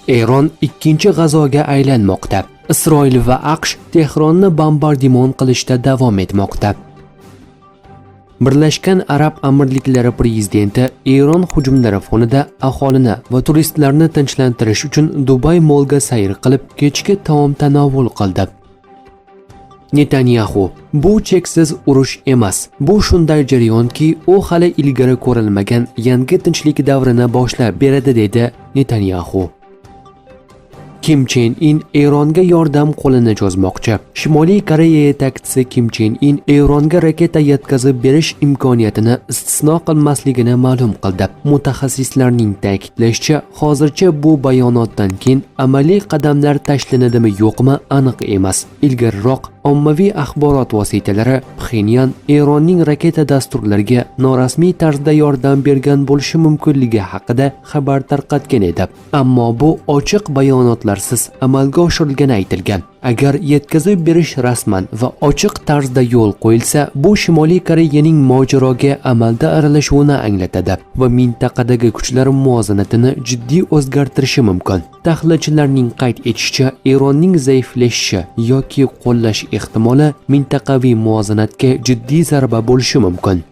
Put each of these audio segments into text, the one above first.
Eron ikkinchi G'azoga aylanmoqda. Isroil va AQSh Tehronni bombardimon qilishda davom etmoqda. Birlashgan Arab Amirliklari prezidenti Eron hujumlari fonida aholini va turistlarni tinchlantirish uchun Dubay Mallga sayr qilib, kechki taom tanovul qildi. Netanyaxu: "Bu cheksiz urush emas. Bu shunday jarayonki, u hali ilgari ko'rilmagan yangi tinchlik davrini boshlab beradi", dedi Netanyaxu. Kim Chen In Eronga yordam qo'lini cho'zmoqchi. Shimoliy Koreya yetakchisi Kim Chen In Eronga raketa yetkazib berish imkoniyatini istisno qilmasligini ma'lum qildi. Mutaxassislarning ta'kidlashicha, hozircha bu bayonotdan keyin amaliy qadamlar tashlanadimi, yo'qmi, aniq emas. Ilgariroq ommaviy axborot vositalari Pxenyan Eronning raketa dasturlariga norasmiy tarzda yordam bergan bo'lishi mumkinligi haqida xabar tarqatgan edi. Ammo bu ochiq bayonotlarsiz amalga oshirilgani aytilgan. Agar yetkazib berish rasman va ochiq tarzda yo'l qo'yilsa, bu Shimoliy Koreyaning mojaroga amalda aralashuvini anglatadi va mintaqadagi kuchlar muvozanatini jiddiy o'zgartirishi mumkin. Tahlilchilarning qayd etishicha, Eronning zaiflashishi yoki qo'llash ehtimoli mintaqaviy muvozanatga jiddiy zarba bo'lishi mumkin.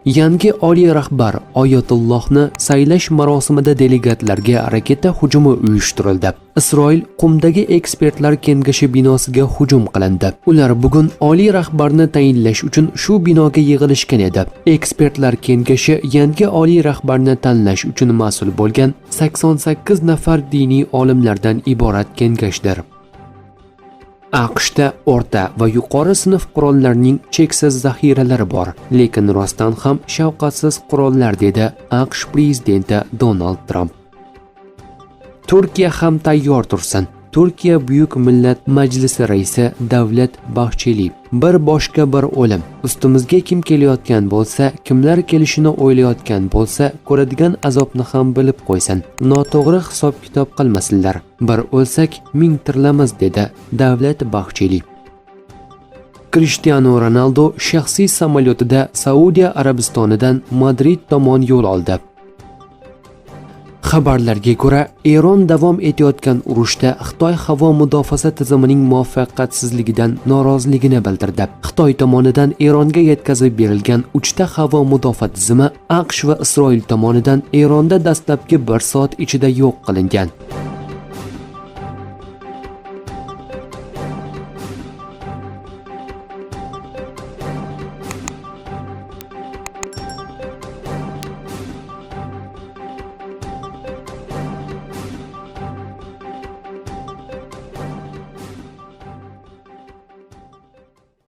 Yangi oliy rahbar Oyatullohni saylash marosimida delegatlarga raketa hujumi uyushtirildi. Isroil Qumdagi ekspertlar kengashi binosiga hujum qilindi. Ular bugun oliy rahbarni tayinlash uchun shu binoga yig'ilishgan edi. Ekspertlar kengashi yangi oliy rahbarni tanlash uchun mas'ul bo'lgan 88 nafar diniy olimlardan iborat kengashdir. AQShda o'rta va yuqori sinf qurollarining cheksiz zaxiralari bor, lekin rostdan ham shafqatsiz qurollar, dedi AQSh prezidenti Donald Tramp. Turkiya ham tayyor tursin. Turkiya Buyuk Millat Majlisi raisi Davlat Baxcheli: "Bir boshga bir o'lim. Ustimizga kim kelayotgan bo'lsa, kimlar kelishini o'ylayotgan bo'lsa, ko'radigan azobni ham bilib qo'ysin. Noto'g'ri hisob-kitob qilmasinlar. Bir o'lsak, ming tirilamiz", dedi Davlat Baxcheli. Krishtianu Ronaldu shaxsiy samolyotida Saudiya Arabistonidan Madrid tomon yo'l oldi. Xabarlarga ko'ra, Eron davom etayotgan urushda Xitoy havo mudofaasi tizimining muvaffaqiyatsizligidan noroziligini bildirdi. Xitoy tomonidan Eronga yetkazib berilgan uchta havo mudofaa tizimi AQSh va Isroil tomonidan Eronda dastlabki bir soat ichida yo'q qilingan.